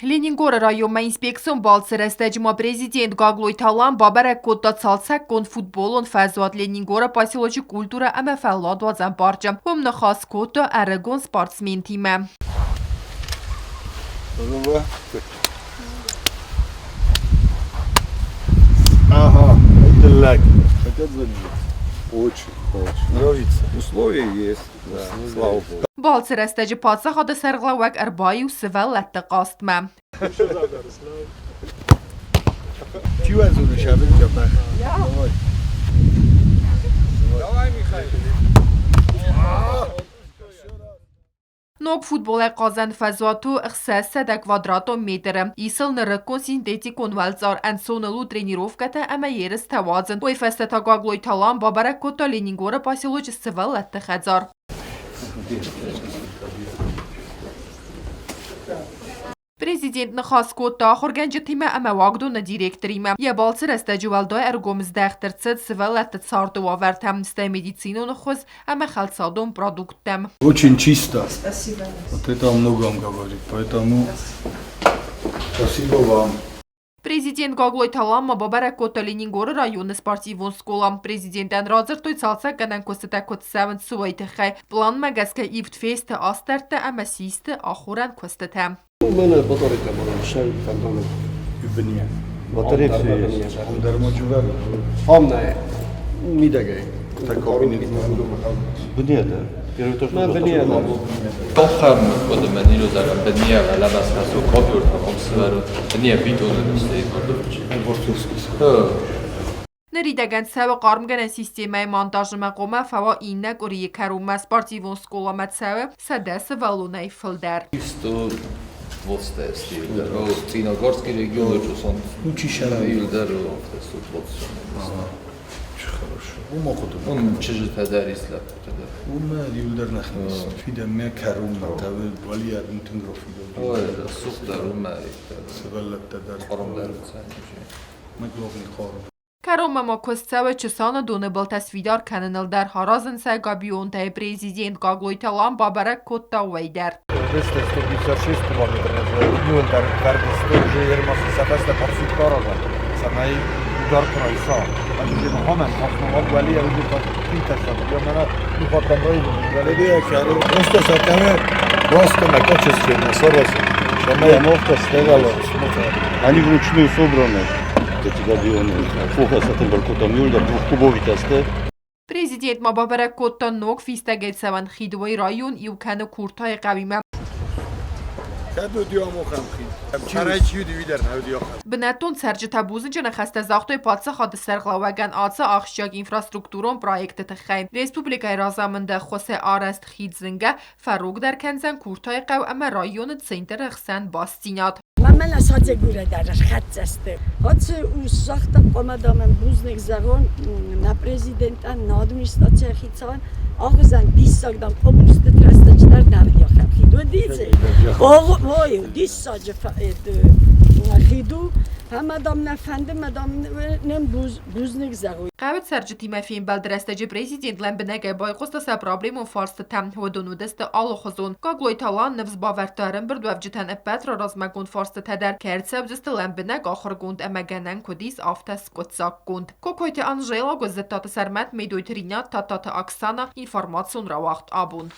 Ленингоры районмӕ инспекцион балцы рӕстӕджы ма президент Гаглойты Алан бабӕрӕг кодта цалцӕггонд футболон фӕзуат Ленингоры поселочы культурӕ ӕмӕ фӕлладуадзӕн парчы. Уым ныхас кодта ӕрыгон спортсментимӕ. Ага, это лак. Хотят заниматься? Очень, очень. Нравится. Условия есть, да, слава богу. Балцы рӕстӕджы паддзахады сӕргълӕууӕг ӕрбаиу сывӕллӕтты хъазтмӕ. Давай, Михаил. Ног футболӕй хъазӕн фӕзуат у 600 квадратон метры. Ис ыл нырыккон синтетикон уӕлцъар, ӕнцоныл у тренировкӕтӕ ӕмӕ ерыстӕ уадзын. Уый фӕстӕ та Гаглойты Алан бабӕрӕг кодта Ленингоры поселочы сывӕллӕтты хӕдзар. Президент ныхас кодта ахуыргӕнджытимӕ ӕмӕ уагдоны директоримӕ. Йӕ балцы рӕстӕджы уӕлдай ӕргом здӕхт ӕрцыд сывӕллӕтты царды уавӕртӕм, стӕй медицинон ӕххуыс ӕмӕ хӕлцадон продукттӕм. Очень чисто. Спасибо. Вот это о многом говорит, поэтому спасибо вам. Президент Гаглойты Алан ма бабӕрӕг кодта Ленингоры районы спортивон скъола. Президентӕн радзырдтой цалцӕггӕнӕн куыстытӕ куыд цӕуынц, уый тыххӕй. Пъланмӕ гӕсгӕ ивд фесты астӕрдтӕ ӕмӕ систы ахорӕн куыстытӕ. Ныридӕгӕн цӕуы хъармгӕнӕн системӕйы монтажмӕ хъуамӕ фӕуа иннӕ къуырийы кӕронмӕ спортивон скъоламӕ цӕуы 100 сывӕллонӕй фылдӕр. Уым чызджытӕ дӕр ис, лӕппутӕ дӕр. Уымӕ иуылдӕр нӕхи фидӕнмӕ кӕронмӕ тавы валиадын тынг рофидон. Ой, рӕсугъддӕр уымӕ. Сывӕллӕттӕ дӕр. Хъармдӕр Мӕ хъарм. Кӕронмӕ ма куыст цӕуы Чысаны доны былтӕ сфидар кӕныныл дӕр аразынц сӕ Габионтӕй президент Гаглойты Алан бабӕрӕг кодта уый дӕр. 156 кубометр цӕмӕй удар куы райса. Они вручную собраны, эти габионы. Плохо с этим баркотом двухкубовый тесты. Президент ма бабӕрӕг кодта ног фистӕгӕй цӕуӕн хидуӕй район иу кӕны Куртайы хъӕуимӕ. Бынӕттон цӕрджытӕ бузныджы ныхӕстӕ загътой паддзахады сӕргълӕууӕгӕн ацы ахсджиаг инфраструктурон проекты тыххӕй. Республикӕйы разамынды ӕххуысӕй арӕзт хид зынгӕ фӕрогдӕр кӕндзӕн Куртайы хъӕу ӕмӕ районы центры хсӕн бастдзинад. Мамӕ садзӕгурӕ дӕр ӕрхӕццӕ сты. Аци ус загъта, хъуамӕ дам бузныг зӕгъон нӕ президентӕн, нӕ администрацийы хицауӕн, ахуызӕн диссаг дам областы рӕстӕджы дӕр нӕ уыди хид. Уыди Ой, диссаджы хид у. Ӕмӕ дам нӕ фӕнды, мӕ дам нын бузныг зӕгъой. Хъӕуы цӕрджытимӕ фембӕлды рӕстӕджы президент лӕмбынӕгӕй байхъуыста сӕ проблемон фарстытӕм. Уыдон уыдысты алыхуызон. Гаглойты Алан ныфс бавӕрдта ӕрӕмбырдуӕвджытӕн ӕппӕт размӕгонд фарстытӕ дӕр кӕй ӕрцӕудзысты лӕмбынӕг ахуыргонд ӕмӕ гӕнӕн куыд ис, афтӕ скъуыддзаггонд. Кокойты Анжела, Гуыззыттаты Сӕрмӕт, Медойты Ринат, Тадтаты Оксана, информацион рауагъд абон.